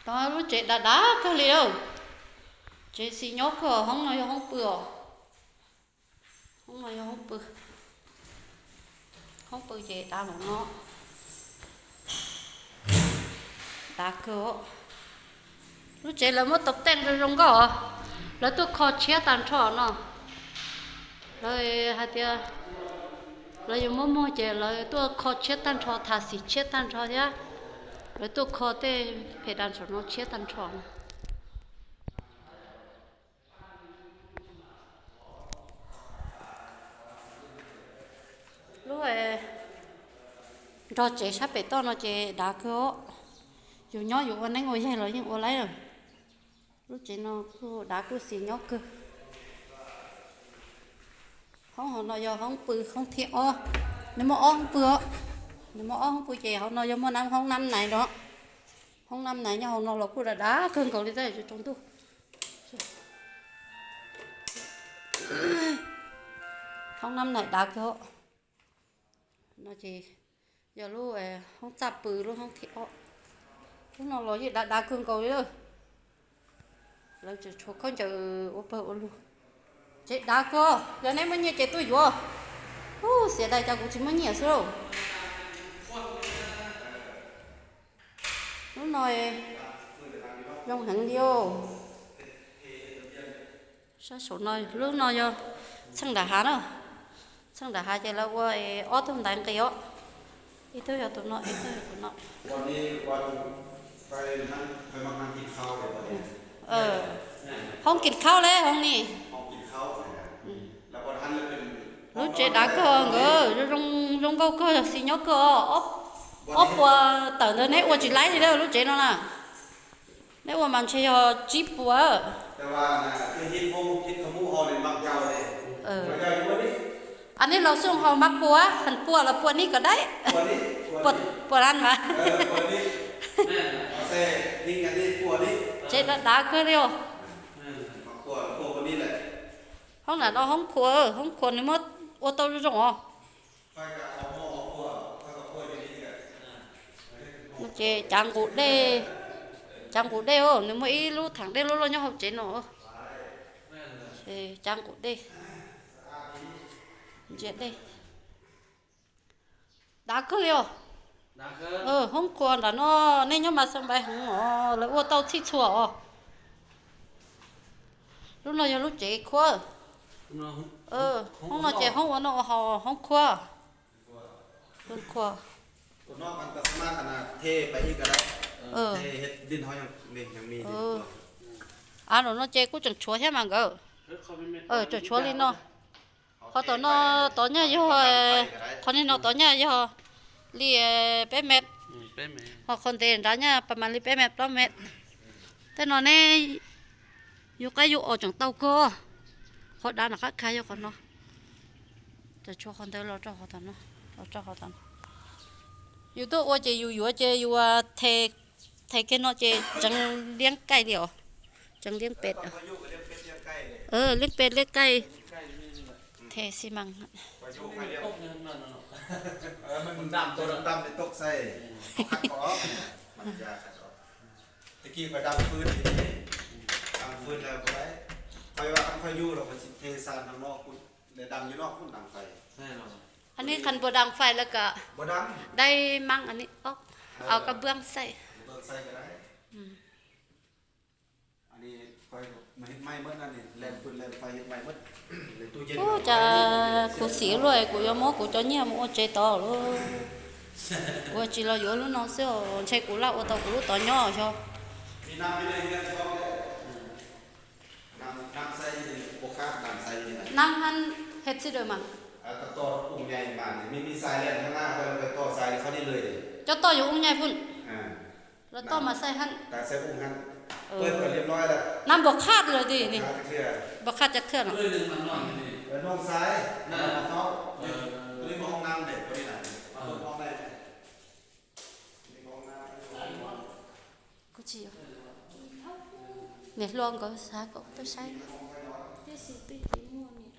Tau lub tsev dav dav kawg li. Tsev xis nyob kawg, hoob no yog hoob pw os. Hoob no yog hoob pw. Hoob pw ces dav los no. Dav kawg. Lub tsev lawv muab tau teej zoo zoo nkauj os. Lawv tuaj kho tshiab tag nrho no. Lawv hais tias lawv yuav muab muag ces lawv tuaj kho tshiab tag nrho, tham xis tshiab tag nrho thiab. Lawv tuaj kho tej phe dav ntsaum no tshiab tag nrho. Lub nrog tsev sab pem toj no ces dav kawg os. Yus nyob yus ua neeb ua yaig los yeej ua laib lawm. Lub tsev no kuj dav kuj xis nyob kawg. Hoob hauv no yog hoob pw hoob thib ob. Nws muaj ob hoob pw os. Nws muaj ob hoob pw ces hauv no yog muaj hoob nab nais no. Hoob nab nais nyob hauv no los kuj dav dav kawg nkaus li tab tsaus ntuj. Hoob nab nais dav kawg. No ces yog lub hoob txaj pw lub hoob thib ob. Lub no los yeej dav dav kawg nkaus li lawm. Lawv tseem tshuav khaub ncaws ua pawg ua lug. Tsev dav kawg, yog neb muaj nyiaj ces tuaj yuav. Ub, xiam dais cas kuv tsis muaj nyiaj xwb lauj. Lub no zoo heev li os. Sab saum no, lub no yog txheej nram hav na. Txheej nram hav ces lawv ua ob tug ntaiv nqis os. Ib tug yog tus no, ib tug yog tus no. Hoob kis khaub le hoob ni. Lub tsev dav kawg nkawd, zoo nkauj kawg, xis nyob kawg os. Ob puas tawm ntawd neb ua tsis laib li lub tsev no na. Neb ua mas ntshe yog tsib puas. A neb los xub hau mas puas, heev puas los puas nib kom daib. Puas, puas dan mas. Tsev dav dav kawg li os. Hoob nram no hoob khua, hoob khua nws muab ua tau zoo zoo os. Ces cav nqus dej, cav nqus dej os, nws muaj ib lub thaam dej loj loj nyob hauv tsev no. Cav nqus dej, ntsia dej. Dav kawg li os. Hoob khua nram no, nej nyob mas xoo npais heev os, lawv ua tau txhij txhua os. Lub no yog lub tsev khuab. Hoob no ces hoob ua noj ua haus, hoob khuab. Hoob khuab. Av no ces kuj tseem tshuav thiab mas nkawd. Tseem tshuav li no. Qhov tom no tod nyaj yog, qhov niag no tod nyaj yog li peb mev, ho qhov ntev nrad nyaj pas mas li peb mev plaub mev. Tej no neb yug qaib yug os tseem tau kawg. Qhov dav nram qab kha yog qhov no. Tseem tshuav qhov ntawd los rau qhov tom no, los rau qhov tom no. Yus tuaj ua ces yus yuav ces yus them kiag no ces tseev liab kaij li os. Tseev liab pem, liab pem liab kaij. Them xi mas. Anij qhov npuas daam fais lawm kom dai maab anij ob, au kab npuab xaij. Ub, cas kuv xim luaj kuv yuav muab kuv cov nyiaj mus ua tsev tod lauj. Ua tsis los yuav lub no xwb os, ntshe kuv laj ua tau kuv lub tod nyob xyov. Naab hab hej txij daws mas. Cov toj yuav ua nyaj pub. Lawv toj mas xaij hab. Naab npuas qhaj lawm tiag, npuas qhaj cov thwj no. Kuv tsis, niam hluas nkawd xav kom tuaj saib.